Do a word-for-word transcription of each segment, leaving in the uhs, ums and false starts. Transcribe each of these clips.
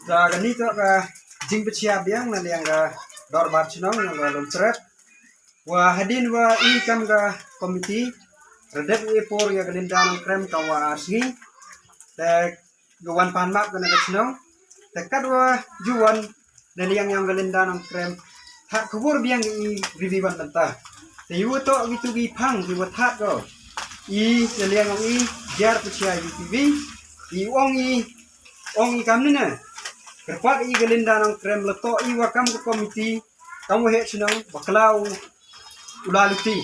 Te kani toh ka jingpynshiap biang na liang ka dorbar chnong yong ka Lumsyrep. Wa hadien wa i kam ka komiti, radep i por ya ka Linda Nongkrem kam wa ar sngi. Te ka wan pan map ka na ka chnong. Te katwa ju wan na liang yong ka Linda Nongkrem, thad khubor biang i riwi wan bynta. Te i wa toh kitu ki phang ki wa thad ko. I na liang yong i, jar pynshiap i U P V, i ong i, ong i kamni ne. Kyrpad i ka Linda Nongkrem la toh i wa kam ka komiti, kam wa heh chnong, bakla u la luti.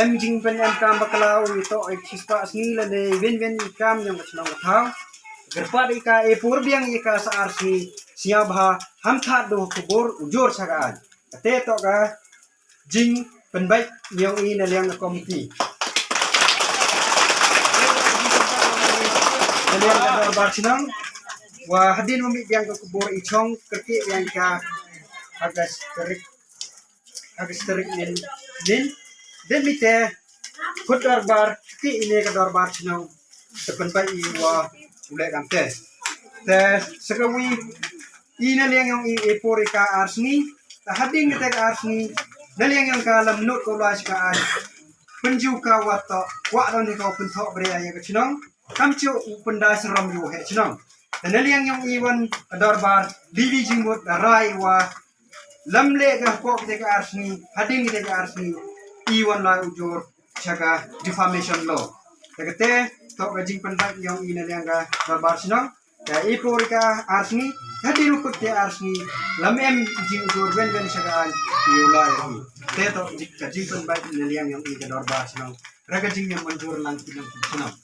Em jingpynemkam bakla u i toh i chispah sngi lane i wen wen i kam yong ka chnong ka thaw. Kyrpad i ka e por biang i ka sa ar sngi, sñiawbha ham thad du khubor ujor cha ka aiñ. Kate toh ka jingpynbait yong i na liang ka komiti. Na liang ka dorbar chnong, wa hadien wa mih biang ka khubor i chong kyrkieh biang ka ha ka tarik, ha ka tarik nin, nin. Dep mih te, khut dorbar, ki ine ka dorbar chnong, te pynbait i wa u leh kamte. Te sa kawi, i na liang yong i e por i ka ar sngi, te hadien kate ka ar sngi, na liang yong ka lam nut ko lai cha ka aiñ. Pynju ka wa toh, wa don hi ka wa pynthoh bria ya ka chnong, kam chu u pyndai sarom yow heh chnong. Te na liang yong i wan ka dorbar, liwi jingmut da rai wa lam leh ka hapoh kate ka ar sngi, hadien kate ka ar sngi, i wan lai ujor cha ka defamation law. Te kate toh ka jingpynbait yong i na liang ka dorbar chnong. Te e por i ka ar sngi, hadien u kut te ar sngi, lam em jingujor wen wen cha ka aiñ, i u lai i. Te toh jing, ka jingpynbait na liang yong i ka dorbar chnong. Ra ka jingmynjur lang ki nong chnong.